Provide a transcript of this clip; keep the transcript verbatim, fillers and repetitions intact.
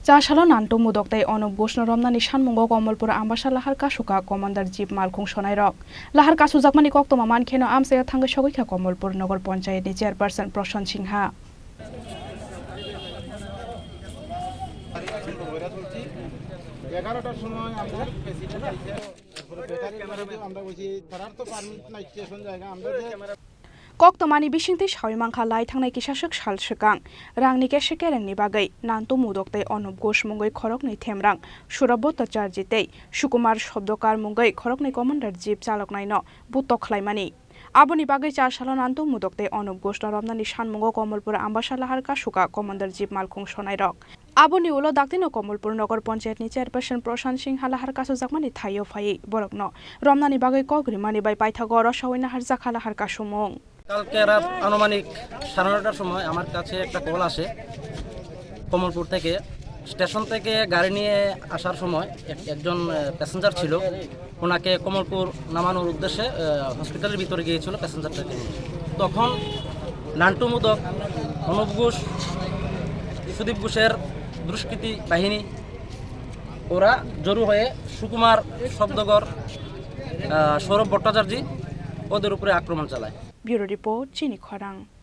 Chasalo Nantu Mudok tei Onup Ghoshno romnani sanmungo Komolpur Ambasa lahar kasuka Commander Jeep malkhung sonairok. Lahar kasujakmani koktwma mankheno amchaya thangwi sogwikha Komolpur Nogor Panchayatni Chairperson Prosan Singha. এগারোটার সময় আমাদের প্রেসিডেন্ট আইসে। তারপরে battery camera আমরা বলছি, তারার তো পারমিট নাই, স্টেশন জায়গা, আমরা যে Koktwmani bisingtwi sawi mankha, lai thangnai kisaswk sal swkang rangni kese kerengni bagwi Nantu Mudok tei Onup Ghosh mungwi khoroknwi themrang Surab Bhattacharjee tei Sukumar Shobdokar mungwi khoroknwi Commander Jeep chaloknaino butok khlaimani. Aboni bagwi chasalo Nantu Mudok tei Onup Ghoshno romnani sanmungo Komolpur Ambasa lahar kasuka Commander Jeep malkhung sonairok. Aboni ulo daktino Komolpur Nogor Panchayatni Chairperson Prosan Singha lahar kasujakmani thaio phaiwi borokno romnani bagwi kok rimani bai paithago rosaui naharjakha lahar kasumung. কালকে রাত আনুমানিক সাড়ে নটার সময় আমার কাছে একটা কল আসে কমলপুর থেকে। স্টেশন থেকে গাড়ি নিয়ে আসার সময় এক-, একজন, আহ, প্যাসেঞ্জার ছিল, ওনাকে কমলপুর নামানোর উদ্দেশ্যে, আহ, হসপিটালের ভিতরে গিয়েছিল প্যাসেঞ্জারটাকে নিয়ে। তখন নান্টু মোদক, অনুপ ঘোষ, সুদীপ ঘোষের দুষ্কৃতী বাহিনী, ওরা জড়ো হয়ে সুকুমার শব্দগর, আহ, সৌরভ ভট্টাচার্য, ওদের উপরে আক্রমণ চালায়। Bureau Report, Chini Khorang.